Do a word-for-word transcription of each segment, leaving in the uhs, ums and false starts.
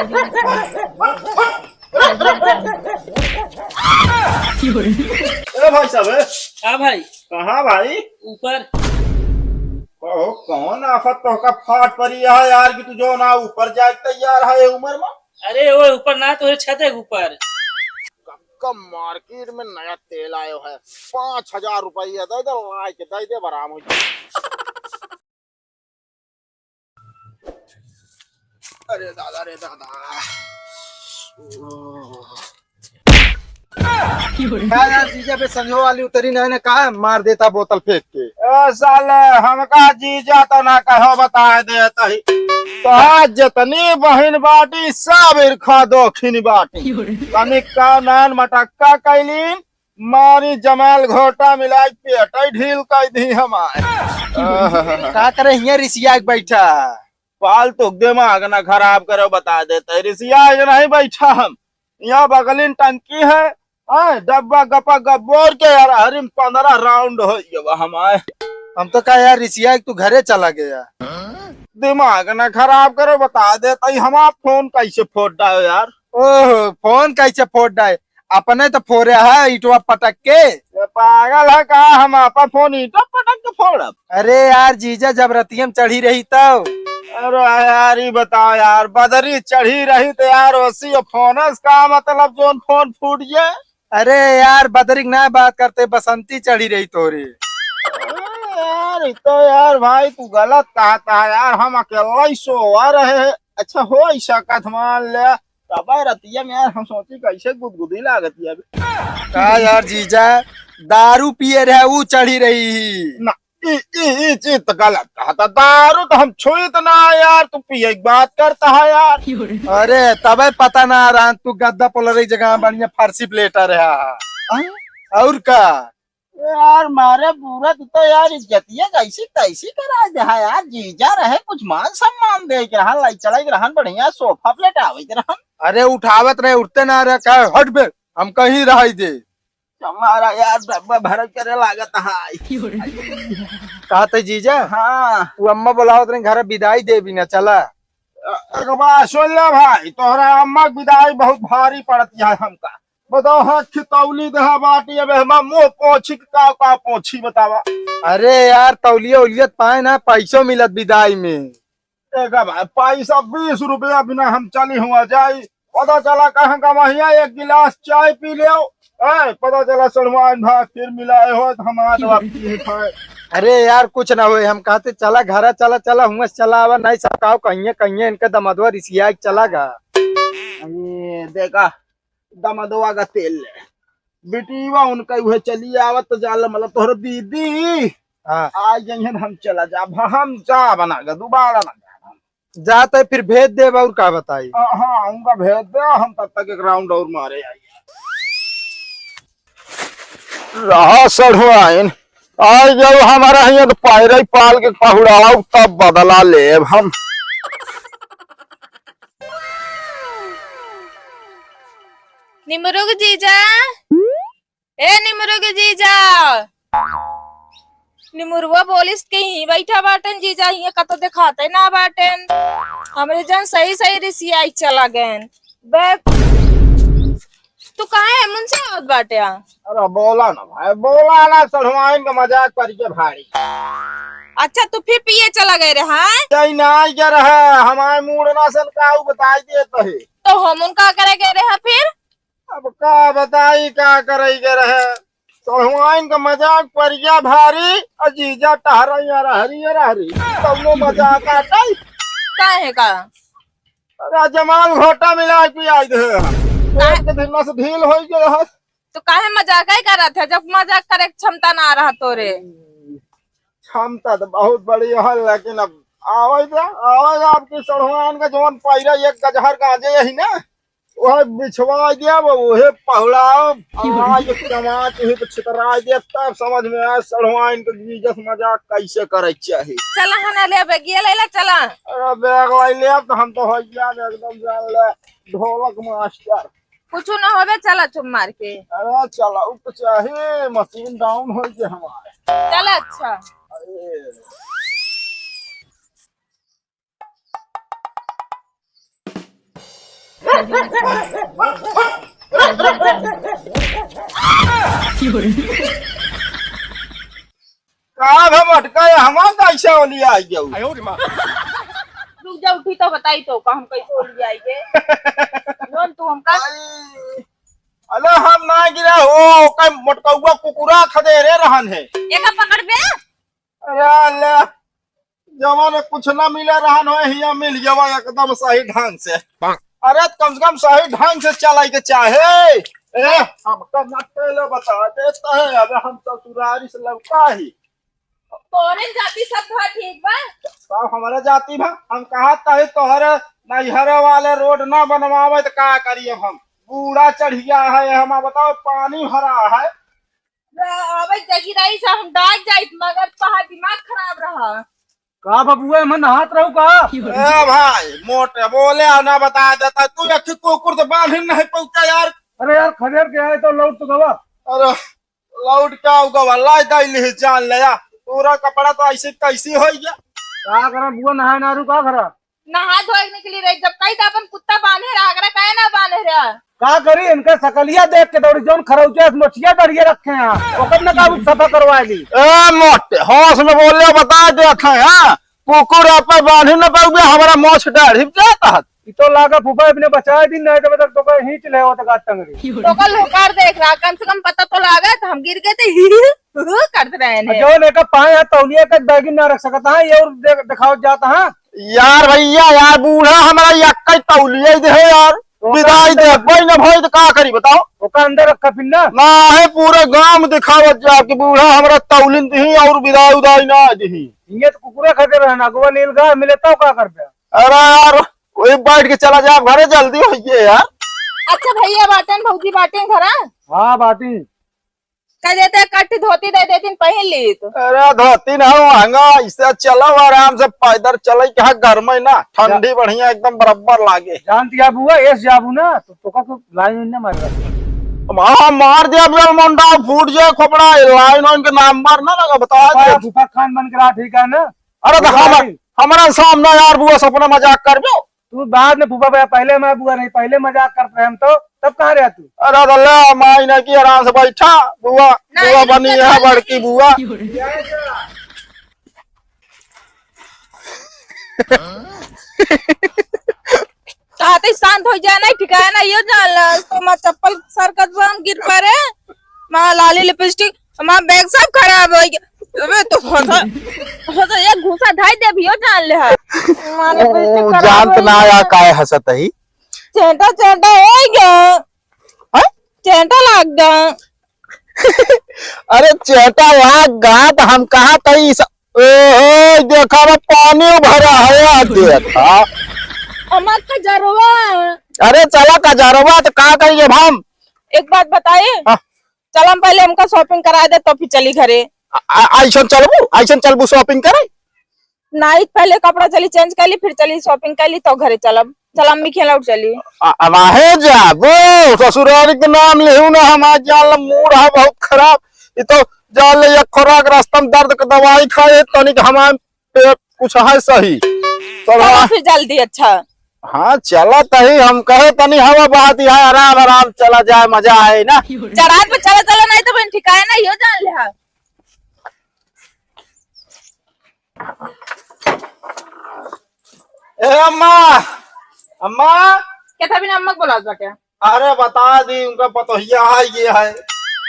ए भाई साहब, ए? हाँ भाई। कहाँ भाई? ऊपर। कहो, कौन आफत तोहका फाट परी है यार, कि तू जो ना ऊपर जाए तैयार है ये उम्र में? अरे वो ऊपर ना, तो छत है ऊपर। कब मार्केट में नया तेल आयो है, पाँच हजार रुपया दे दे, लाए के दे दे, आराम हो जाए। अरे दादा रे दादा। का यार, जीजा पे संझो वाली उतरी नहीं ना, का मार देता बोतल फेंक के। ए साले, हमका जीजा तो ना कहो, बता देत ही। तो आज जितनी बहिन बाटी, सब इरखा दोखिन बाटी। तनिक का नान मटक्का कैलीन, मारी जमाल घोटा मिलाई, पेटई ढील कई दी हमार। का करे हियां रिसिया के बैठा? फालतू दिमाग ना खराब करो, बता देते, रिसिया के नहीं बैठा हम। यहाँ बगलिन टंकी है, हाँ, डब्बा गपा गप बोर के यार, हरिम पन्द्रह राउंड हो गया हमारे। हम तो कहा यार रिसिया के तू घरे चला गया। दिमाग ना खराब करो, बता देते, हम आप फोन कैसे फोड़ डायो यार? ओह, फोन कैसे फोड़ डाए? अपने तो फोड़े है ईंटवा पटक के। ये पागल है का? हम आपा फोन ईंटा पटक के फोड़ब? अरे यार, जीजा जब रतिया में चढ़ी रही तब। अरे यार, ई बताओ यार, बदरी चढ़ी रही तो यार, ओसी फोन से का मतलब, जोन फोन फूट गए? अरे यार, बदरी की ना बात करते, बसंती चढ़ी रही तोरी। अरे यार, ई तो यार भाई, तू गलत कहता है यार, हम अकेला ही सोवा रहे। अच्छा, हो ऐसा कथ मान ले, तबे रतिया में यार हम सोची कैसे गुदगुदी लागत है अभी। का यार जीजा, दारू पिए रहे, ऊ चढ़ी रही ही। ना, ई, ई, ई चीज तो गलत कहा था। दारू तो हम छुई तो ना यार, तू पिए की बात करता है यार। अरे तबे पता ना रहा, तू गद्दा पोलरे जगह बढ़िया फरसी पे लेटा रहा है। हाँ? और का? यार, मारे बूढ़ा, तू तो यार इज्जतिया कैसी तैसी करा दे है यार। जीजा रहे, कुछ मान सम्मान दे के रहन, लाई चला के रहन, बढ़िया सोफा पे लेटावे के रहन। अरे उठावत रहे, उठते ना रहे, कहे, "हट बे, हम कहीं रहाई दे।" हमारा यार डब्बा भरत करे लागत है। कहा थे जीजा? हाँ। वो अम्मा बुलावत रही, घर बिदाई दे बिना चला। अ-, एक बात सुन ले भाई, तोहरा अम्मा के बिदाई बहुत भारी पड़ती है हमका। बताओ, हाँ, खितौली देहा बाटी, अब हमार मुंह पोछी के का, का पोछी बतावा? अरे यार, तौलिया उलिया त पाए ना, पैसो मिलत बिदाई में। एक बार पैसा बीस रुपया बिना हम चली हुआ जाई, पता चला कहाँ का महिया एक गिलास चाय पी ले, ए, पता चला सड़वाइन भाई फिर मिलाए हो तो हमारा जवाब पी खाए। अरे यार, कुछ ना होए, हम कहते चला घरा, चला, चला, हुआ से चला आवा, नहीं सब काव कहिए, कहिए इनके दमदवा रिसिया के चला गा। ये देखा, दमदवा का तेल ले। बिटीवा उनका उहे चली आवत तो जाला, मतलब तोहर दीदी। हाँ। आ जइहन हम चला जाब, हम जा बना के दोबारा ना जाब। जाते फिर भेज देब, और का बताई? हाँ, हाँ, उनका भेज दे, हम तब तक एक राउंड और मारे आई। रहा सढ़वाइन, आ जाओ हमारा हियाँ तो पैरे पाल के पहुड़ाओ, तब बदला लेब हम। निमरुग जीजा, ए निमरुग जीजा। निमुरवा बोलिस के ही बैठा बाटेन जीजा, हियाँ कतो देखाते ना बाटेन। हमरे जन सही सही रिसियाई चला गएन। बे, तू काहे है मुनसे आवत बाटे आ? अरे बोला ना भाई, बोला ना, सढ़वाइन का मजाक करिके भाई। अच्छा, तू फिर पिए चला गए रे, हाँ? सही ना आई क्या रहा, हमारे मूड ना सन का उ बताई देत है। तो हम उनका करे गए रहे फिर? अब का बताई, का करे गए रहे? सढ़वाइन का मजाक परिया भारी, और जीजा टहरा या रहरी, या रहरी। तब वो मजाक आटा ही। काहे का? अरे जमाल घोटा मिला के आई दे। तो काहे? एक दिन से ढील होई गए है। तो काहे मजाक ही करत है, जब मजाक करे के क्षमता ना रहा तोरे? क्षमता तो बहुत बड़ी है, लेकिन अब आवे दे, आवे दे, आपकी सढ़वाइन का जवन पैरा एक गजहर गांजे यही ना, वह बिछवा दिया, वो, वहे पहुड़ाओ, आज कमा तुही तो छितरा दिया, तब समझ में आया सढ़वाइन के जीजस मजाक कैसे करे चाही। चला हना ले बैगिया ले ले, चला। अरे बैग ले ले, अब तो हम तो हो गया एकदम जान ले, ढोलक मास्टर। कुछ ना होवे, चला चुप मार के। अरे चला, उ तो चाहे मशीन डाउन हो गया हमारे। चला, अच्छा। अरे। का भा मटका है, हमार कैसे ओलिया आई गयो? रुक जा, उठी तो बताई तो का हम कैसे ओलिया आई गे। जोन तू हमका आई। अरे हम ना गिरा हो, ओकर मोटकौआ कुकुरा खदेरे रहन है। एका पकड़ बे। अरे अल्लाह, जवन कुछ ना मिले रहन हो, हिया मिल गवा एकदम सही ढंग से। अरे कम से कम सही ढंग से चलाए के चाहे। ए, हमका ना पहले बता देता है, अबे हम ससुरारी से लौटा ही। तोरे जाति सब घर ठीक बा? सब हमारा जाति बा। हम कहा तही तोहरे नैहरे वाले रोड ना बनवावे त का करी अब हम? बूढ़ा चढ़िया है, हम बताओ पानी भरा है। रा-, अबे जगी रही से हम डाक जाइत मगर तोहार दिमाग खराब रहा। का बबुआ, एमन नहात रहू का? ए भाई, मोटे बोले और ना बता देता, तू एक कुकुर तो बांध ही नहीं पहुंचा यार। अरे यार, खदेर के आए तो लौट तो गवा। अरे लौट क्या होगा, वल्लाह दाई नहीं जान लिया, पूरा कपड़ा तो ऐसे कैसे हो गया। का करा बुआ, नहाए ना रू का करा? नहा धोए निकली रही, जब कही तो अपन कुत्ता बांधे रहा, अगर काहे ना बांधे रहा? का करी, इनका सकलिया देख के दौड़ी, जौन खरौचे से मोछिया दड़िए रखे हैं, ओकर न काबू सफा करवा ली। ए मोटे, होश में बोले, बता देत है, हाँ? कुकुर आप बांधी न पाउबे, हमारा मोछ दाढ़ी जाता है। ई तो लागा फूफा अपने बचाए दिन नहीं, तब तक तो कहीं हींच ले होत का टंगरी। तो कल होकार देख रहा, कम से कम पता तो लागा, तो हम गिर गए थे, ही, ही, ही, ही करते रहे आ ने। जौन एक पाए है तौलिया का बैगी ना रख सकता है, ये और देख, दिखाओ जाता है। यार भैया, यार बूढ़ा हमारा यक्का ही तौलिया ही दे है यार। तो विदाई दे, कोई ना भाई तो का करी बताओ? ओका अंदर रखा फिर ना। ना है, पूरे गांव में दिखावत जा कि बूढ़ा हमारा तौलिन दही और विदाई उदाई ना दही। ये तो कुकुरा खाते रहना, अगवा नील गाय मिले तो का कर दे? अरे यार, वही बैठ के चला जा घरे, जल्दी होइए यार। अच्छा भैया बाटेन, भौजी बाटेन घरा? हाँ बाटी। कह देते कट्ठी धोती दे देतीन, पहन ली तो। अरे धोती ना महंगा, इससे चलो आराम से पैदल चले, क्या घर में ना ठंडी बढ़िया एकदम बराबर लागे। जान दिया बुआ, एस जाबू ना तो तोका तो लाइन में ना मार। हाँ मार दिया, अब मुंडा फूट जाए खोपड़ा, लाइन वाइन के नंबर ना लगा, बता दे। फूफा खान बन के रहा, ठीक है ना? अरे तो बुआ हम नहीं। हमारा सामने यार बुआ सपना मजाक कर दो। तू बाद में फूफा भैया, पहले मैं बुआ नहीं, पहले मजाक करते रहे हम तो, तब कहाँ रहे तू? अरे तो ले माई ना की आराम से बैठा बुआ, नहीं, बुआ बनी है बड़की बुआ। कहते शांत हो जाए, नहीं ठिकाना यो जान ला, तो मैं चप्पल सरकत बा, हम गिर पड़े, माँ लाली लिपस्टिक, हमार बैग सब खराब हो गया। अबे तो हंसा, हंसा एक घूसा धाई दे भी हो जान ले है। मारे ओ, बेइज्जती खराब जानत हो ना गया। आया काहे हंसत ही? चेंटा चेंटा हो गया। हैं? चेंटा लाग गया। अरे चेंटा लाग गया तो हम कहा तई स-, ओहो, देखा वो पानी भरा है, आ देखा। हमार कजरवा। अरे चला कजरवा तो का करिए हम? एक बात बताए? हाँ। चल हम पहले हमका shopping करा दे, तो फिर चली घरे। आ, आ, ऐसन चलबू, ऐसन चलबू shopping करे? नाई, पहले कपड़ा चली change कर ली, फिर चली shopping कर ली, तो घरे चलब। चल अम्मी खेला उठ चली। आ, अब आहे जाबो, ससुरारी के नाम लेहू ना, हमार जान ला mood है बहुत खराब। ये तो जान ले एक खुराक रास्ता में दर्द के दवाई खाए, तनिक हमार पेट कुछ है सही। चलो चला। फिर जल्दी, अच्छा। हाँ, चला तही, हम कहे तनी हवा बहत है, आराम आराम चला जाए, मजा आए ना। चढ़ान पे चला, चला, नहीं तो बहन ठिकाए ना, यो जान ले हा। ए अम्मा, अम्मा। क्या था बिना अम्मा को बुलात बाटे? अरे बता दी, उनका पतोहिया है, ये है।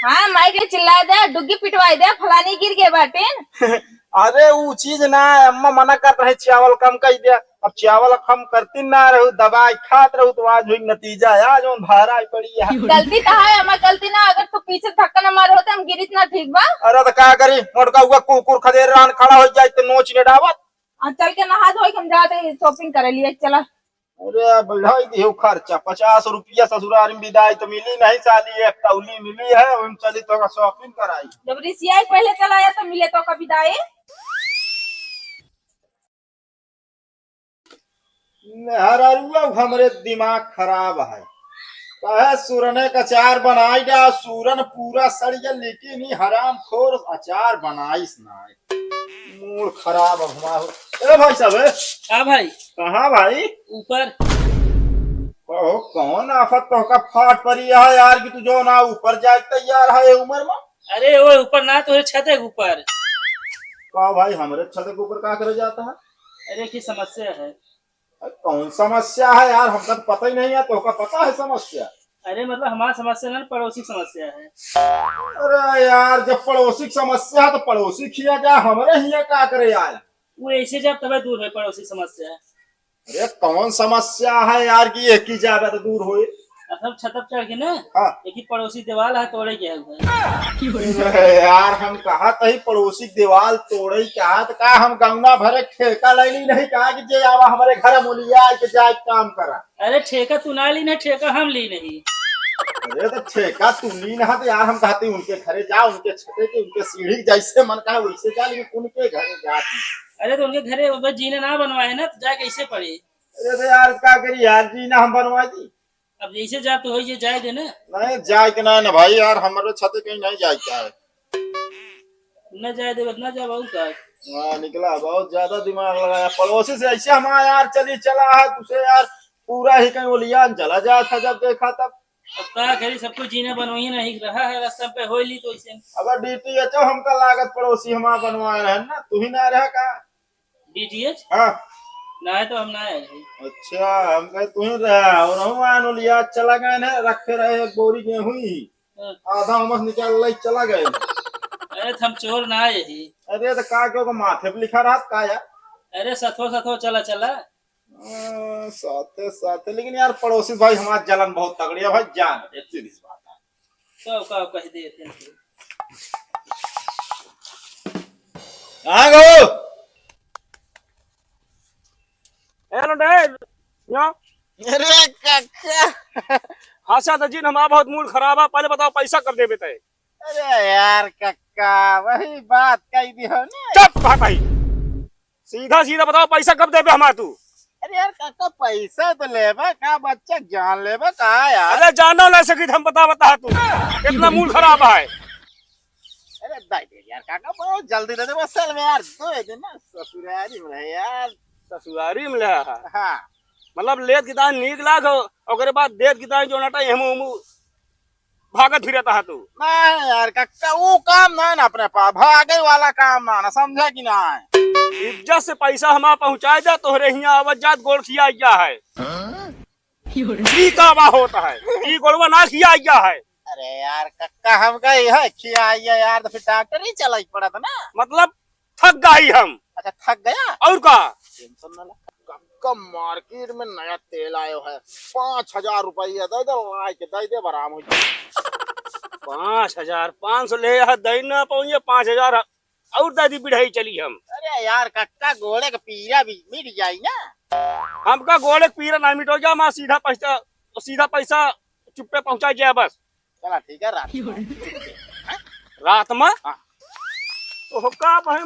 हाँ, माई के चिल्लाए दे, डुग्गी पिटवाए दे, फलानी गिर गए बाटे। अरे ऊ चीज ना है, अम्मा मना कर रहे, चावल कम कर दिया। अब चावल कम करती ना रहू, दवाई खात रहू, तो आज हुई नतीजा है, आज हम भारा ही पड़ी है। गलती तो है, हमार गलती ना, अगर तू पीछे धक्का ना मारे होते, हम गिरित ना, ठीक बा? अरे तो का करी, मोटका हुआ कुकुर खदेर रहन, खड़ा हो जाए तो नोच ले डावत। आ, चल के नहा धोई के हम जाते हैं, shopping करे लिए, चला। अरे बढ़ाई दियो खर्चा, पचास रुपया ससुराल में विदाई तो मिली नहीं साली, एक तौली मिली है, हम चली तो का shopping कराई। जब रिसिया पहले चला आया तो मिले तो का विदाई। मेहरारुआ हमरे दिमाग खराब है, कहे सूरने का अचार बनाई जा, सूरन पूरा सड़ गया, लेकिन ई हरामखोर अचार बनाइस ना। मूड खराब अब हमार हो। ए भाई साहब, ए। हाँ भाई। कहाँ भाई? ऊपर। ओ, कौन आफत तोहका फाट परी है यार कि तू जो ना ऊपर जाए तैयार है ये उम्र में? अरे, वो ऊपर ना, तोहरे छते के ऊपर। का भाई, हमरे छते के ऊपर का करे जाता है? अरे, की समस्या है। अरे, कौन समस्या है यार, हमका तो पता ही नहीं है, तोहका पता है समस्या? अरे, मतलब, हमार समस्या ना, पड़ोसी की समस्या है। अरे यार, जब पड़ोसी की समस्या है तो पड़ोसी खिया जा, हमरे हिया का करे आया? वो ऐसे जब तबे दूर है पड़ोसी की समस्या। अरे, कौन समस्या है यार कि एक ही जाबे तो दूर होए? अब हम छत पर चढ़ के ना, हाँ। एक ही पड़ोसी दीवाल है, तोड़े के है। अरे यार, हम कहा तही पड़ोसी दीवाल तोड़े के है, तो का हम गौना भरे ठेका ले ली नहीं, कहा कि जे आवा हमरे घर मुलिया आके जाए काम करा। अरे, ठेका तू ना ली ना, ठेका हम ली नहीं। अरे, तो ठेका तू ली ना, तो यार हम कहते उनके घरे जा, उनके छते के, उनके सीढ़ी के जैसे मन कहे वैसे जा, लेकिन उनके घरे जाती। अरे, तो उनके घरे वो जीना ना बनवाए ना, तो जाए कैसे पड़ी? अरे, तो यार का करी यार, जीना हम बनवा दी। अब जैसे जा तो होई, जे जाए दे ना। नहीं, जाए के ना, ना भाई यार, हमारे छते कहीं नहीं जाए के है। न जाए देबे, न जाब, और का? हाँ, निकला, बहुत ज्यादा दिमाग लगाया। पड़ोसी से ऐसे हमारा यार चली चला है, तुसे यार पूरा ही कहीं ओलियान चला जात है, जब देखा तब। अब का करी, सबको जीना बनवाई नहीं रहा है, रास्ता पे होई ली तो ऐसे। अब डीटीएच हमका लागत पड़ोसी हमारा बनवाए रहे ना, तू ही ना रहा का? डीटीएच? हाँ। ना है तो हम ना आए हैं। अच्छा, हम कहे तू ही रहा, और हम आन ओलिया चला गए ना, रखे रहे एक बोरी गेहूं ही। हाँ। आधा उमस निकाल लाई चला गए। अरे, तो हम चोर ना आए ही। अरे, तो का क्यों को माथे पे लिखा रहा का यार? अरे, सथो, सथो, चला, चला। हाँ, साथे, साथे, लेकिन यार, पड़ोसी भाई, हमार जलन बहुत तगड़ी है भाई, जान, एक सीधी सी बात है। तो का कह दे थे? कहाँ गो? ए, लौंडे, यो। अरे, काका। हाँ, सादा जी, हमारा बहुत मूड खराब है, पहले बताओ, पैसा कब देबे तय? अरे यार काका, वही बात कही दी हो ना। चुप, भाई, भाई। सीधा सीधा बताओ, पैसा कब देबे हमार तू? अरे यार काका, पैसा तो लेबा का, बच्चा जान लेबा का यार? अरे जानो ले सकी, हम बता, बता तू, इतना मूड खराब है। अरे दे दे यार काका, बहुत जल्दी दे दे, बस साल में यार, दो दिन ना ससुरारी में रहे यार। ससुरारी में रहे? हाँ। मतलब लेत कितान नीक लाग हो, ओकरे बाद देत कितान जो नटा एहमू ओहमू भागत फिरत हा तू। नहीं यार काका, वो काम ना ना अपने पा, भागे वाला काम ना ना, समझा कि ना? इज्जत से पैसा हमार पहुँचाए जा, तोहरे हियाँ आवत जात गोड़ खिया गया है। ई का बा होता है? ई गोड़वा ना खिया गया है। अरे यार काका, हमका यह खिया गया यार, तो फिर डॉक्टर ही चला ही पड़ा था ना। मतलब थक गई हम। अच्छा, थक गया? और का? टेंशन ना ला। काका, मार्केट में नया तेल आयो है, पाँच हजार रुपया दे दे, लाई के दे दे, आराम हो जाए। पाँच हजार, पाँच सौ ले, यहाँ दे ना पाऊंगे, पाँच हजार और दे दी, बिढ़ाई चली हम। अरे यार काका, गोड़े के पीरा भी मिट जाई ना। हमका गोड़े के पीरा ना मिटो जा, मैं सीधा पैसा, सीधा पैसा चुप्पे पहुँचा जाए बस। चला ठीक है, रात में। रात में? हाँ। ओह का भाई,